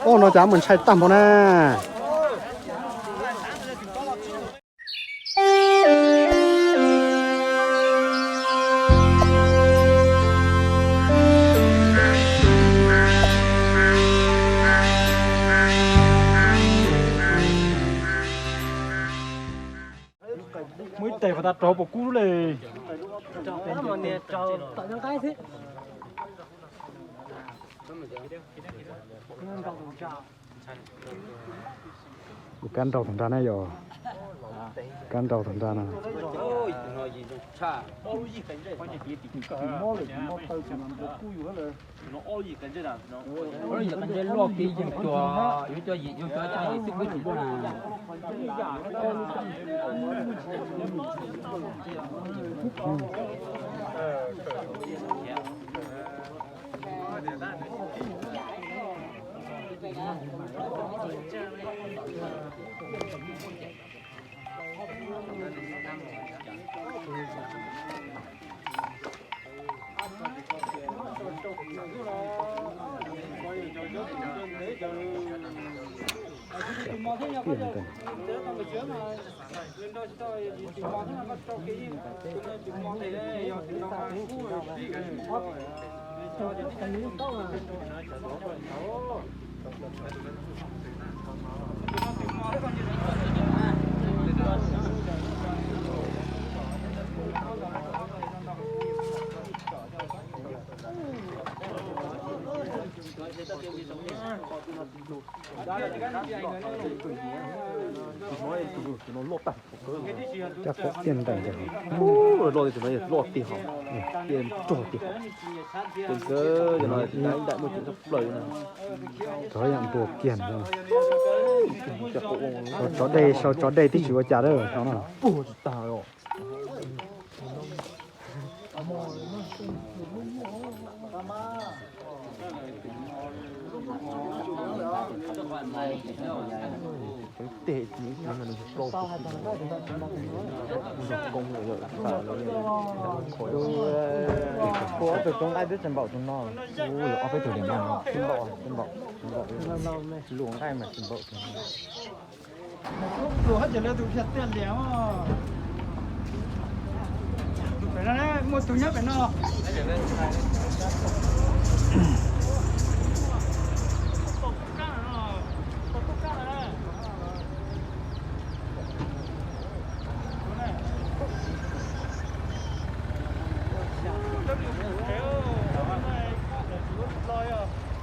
Oj, no cas mus ntshai tag npaum na. Muaj ib tes pas tas rau puas kub le. Ua kab nrau tus nra na yom. Kab nrau tus nra na. Caj pob tiaj ntees ces loj tiag hov, tiaj nrog tiag hov. Tus nkawd yog no ib daim muaj ceem tshaj plaws no. Cov yam npua kiag no. Cov dej, sau cov dej twb tsis ua cas lawm no. Ob peb tug nqaij twb tsis npaum tus no. Ob peb tug nqaij, lub nqaij mas tsis npaum tus no. Pem no muaj tus nyob pem no.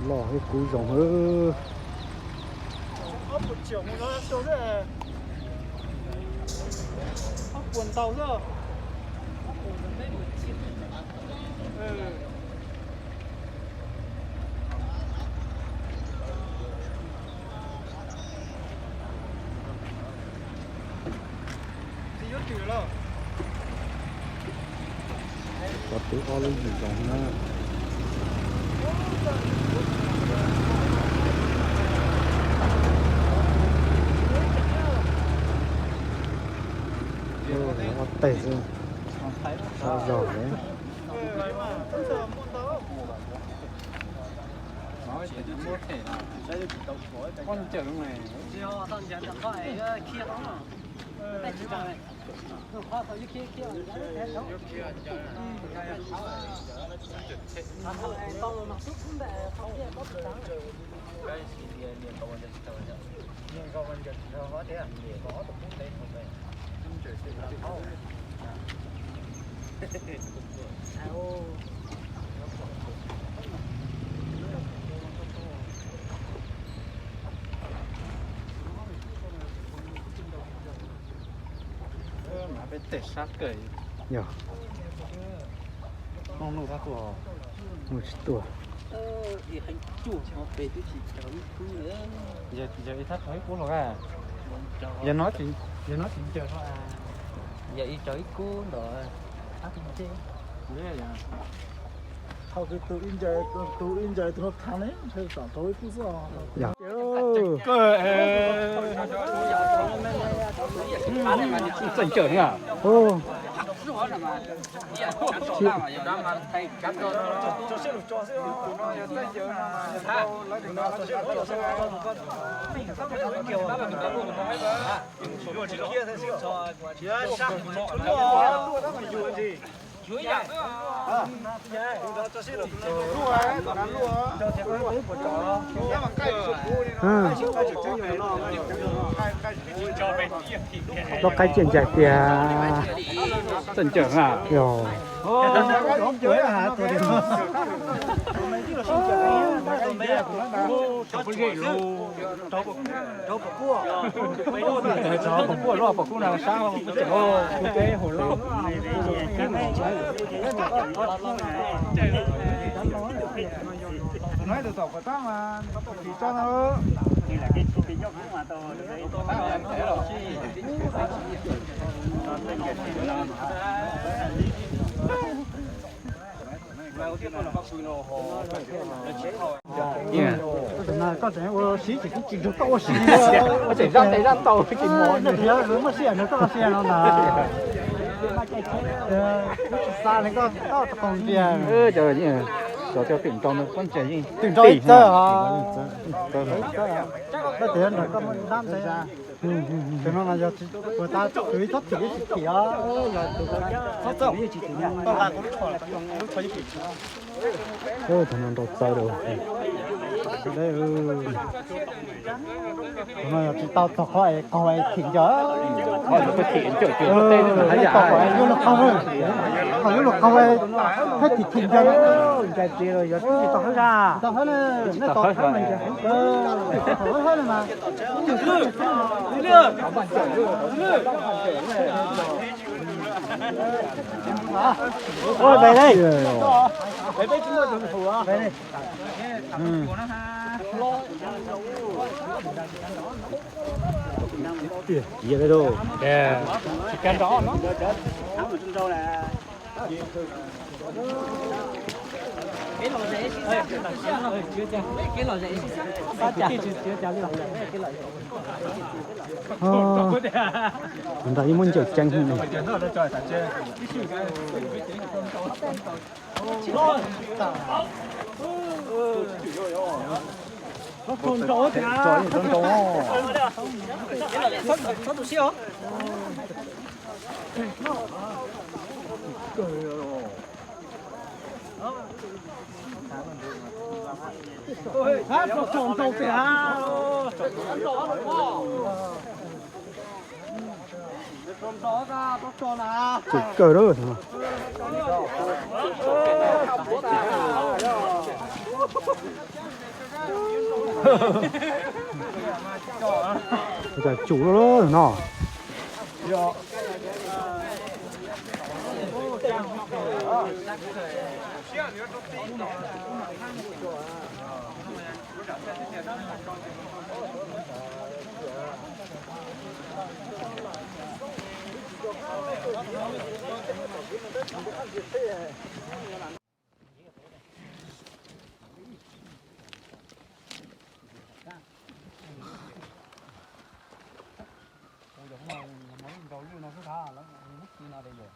Loj thiab kub zoo. Ob puas ntau xwb. Qhov twb ob lub yim zoov na. Ob teg xwb, sab zog li. Yog, mus tsis tuaj. Yog ib thab rau ib kub los, yog no tsis ncaws, yog ib rau ib kub ntawd. Thaum twg tus ib ncaws, tus ib ncaws tus no thab ne, ntshe tseem rau ib kub xwb os. Txawj ncaws na. Ub, lub qaib ciaj ncaig tiag. Txawj ncaws na. Yog. Rov pom kuj, rov pom kuj, lub pom kuj na sab kuj tseem kuj peb hauv lawm. Tus no ib tug tom puas tab mas tus tso no. Koj tseem ua siv ces kuv tsis nrog koj ua si. Ua tseem zaj tes zaj taus ces muaj sij hawm nrog koj ua si no ntag. Kuv tsis xav li koj toj rau qaum ntiag. Cov twm nraug no pob ntseg yeej twm nraug ib txawg os. Koj tias nrog koj muaj dab ntxeev. Tus no mas yog puas tas tus ib txhob thim ib tsis thim os. Thaum no nrau txawv lawm. Tus no yog tsis tau txog qhov es qaug es thim ncaws. Txog qhov yuav luag qaug, thaum yuav luag qaug peb thim thim ncaws. Ncaws txiv los yog tsis tau hawb zaj. Tau hawb na, nej tau hawb mas ncaws heev kawg, tau hawb hawb na mas. Ua pem li. Tsis kag nrov no. Tus nrad yeej muaj ncaws ceev li. Tsum kawg lawm. Tsum lawm no.